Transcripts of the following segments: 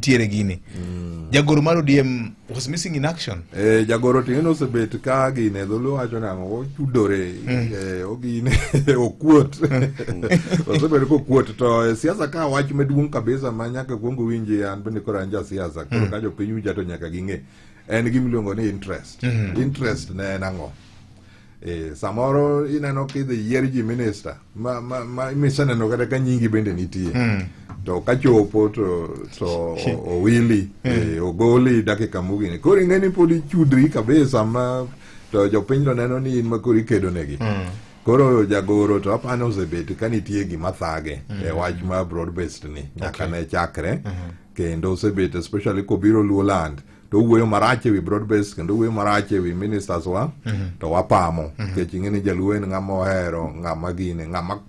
Nitiere gini. Jagoro mar ODM was missing in action. Jagoro ting'e osebet ka gine dholuo wacho nang'o ochudore ogine okuot osebedo kokuot to e siasa ka wach maduong' kabisa ma nyaka kuong winji an bende koro an ja siasa koro ka jopiny winja to nyaka ging'e en gima iluongo ni interest. Interest ne en ang'o? Samoro ineno kidhi yier ji minister ma miseneno kata ka nyingi bende nitie to kachopo to owili ogoli dakika mogine koro ing'e ni pod ichudri kabisa ma to jopiny to neno ni in ma koro ikedo negi. Koro jagoro to apani osebet ka nitie gima thage e wach ma broad based ni nyaka ne chakre kendo osebet especially kobiro Luoland to owuoyo marach ewi broad base kendo owuoyo marach ewi ministers wa to wapamo nikech ing'e ni jaluo en ng'ama ohero ng'ama gine ng'ama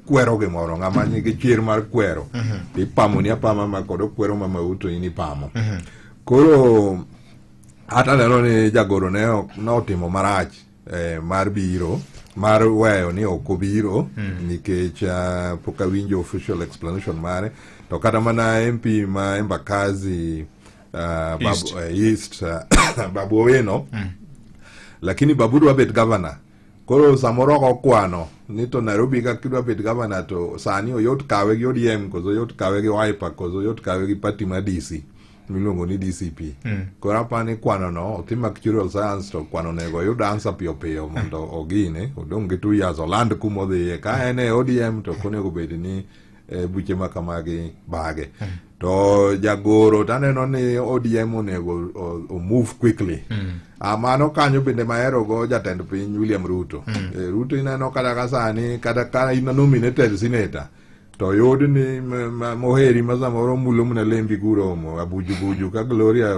kwero gimoro ng'ama nigi chir mar kwero to ipamo ni apama ma kod okwero mamau to in ipamo. Koro hata neno ni jagoro ne notimo marach mar biro mar weyo ni ok obiro nikech pok awinjo official explanation mare to kata mana MP ma Embakasi East. Babu, East Babu Owino lakini Babu dwa bet governor koro samoro ok okwano ni to Nairobi ka kidwa bet governor to sani oyot kawe gi ODM koso oyot kawe gi Wiper koso oyot kawe gi party mar DC miluongo ni DCP. Koro apani kwano no otim actuarial science to kwano onego oyud answer piyo piyo mondo ogine odong' gi 2 years oland kuma odhiye ka en e ODM to ok onego bed ni buche ma kamagi bage. To jagoro to aneno ni ODM onego o move quickly. Mano kanyo bende mahero go jatend piny William Ruto. Ruto ineno kata ka sani kata ka in nominated senator to yud ni moheri ma samoro mulo mana lembi kuromo abujubuju ka Gloria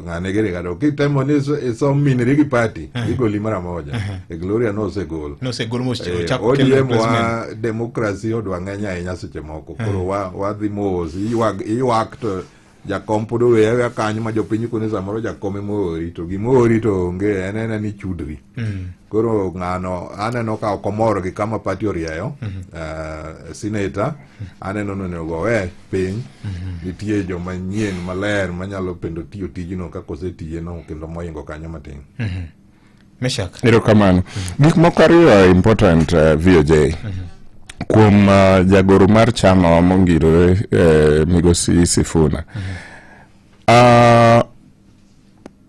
ng'ane giri kata kitemo ni isom minri gi party igoli mara moja e Gloria nosegol. Nosegol mos ochak kel ODM replacement. Wa democracy odwa ng'eny ahinya seche moko koro wadhi mos iywak to jakom pod oweyo aweya kanyo ma jopiny koni samoro jakom ema oori to gima oori to onge en ena ni chudri. Koro ng'ano aneno ka ok omor gi kama party orieyo senator aneno ni onego owe piny nitie joma nyien maler manyalo pendo tiyo tijno kaka osetiye no kendo moingo kanyo matin. Meshak. Erokamano. Gik moko ariyo are important VOJ. Kuom jagoro mar chama wa mongirore migosi Sifuna.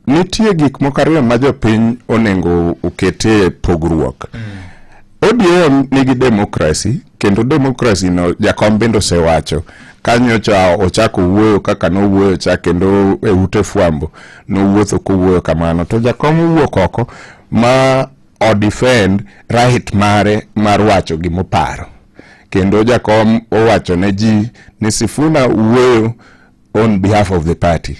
Nitie gik moko ariyo ma jopiny onego oketie pogruok. ODM nigi democracy kendo democracy no jakom bende osewacho kanyocha ochako wuoyo kaka nowuoyo cha kendo e ute fwambo nowuotho kowuoyo kamano to jakom owuok oko ma o defend right mare mar wacho gimoparo kendo jakom owacho ne ji ni Sifuna wuoyo on behalf of the party.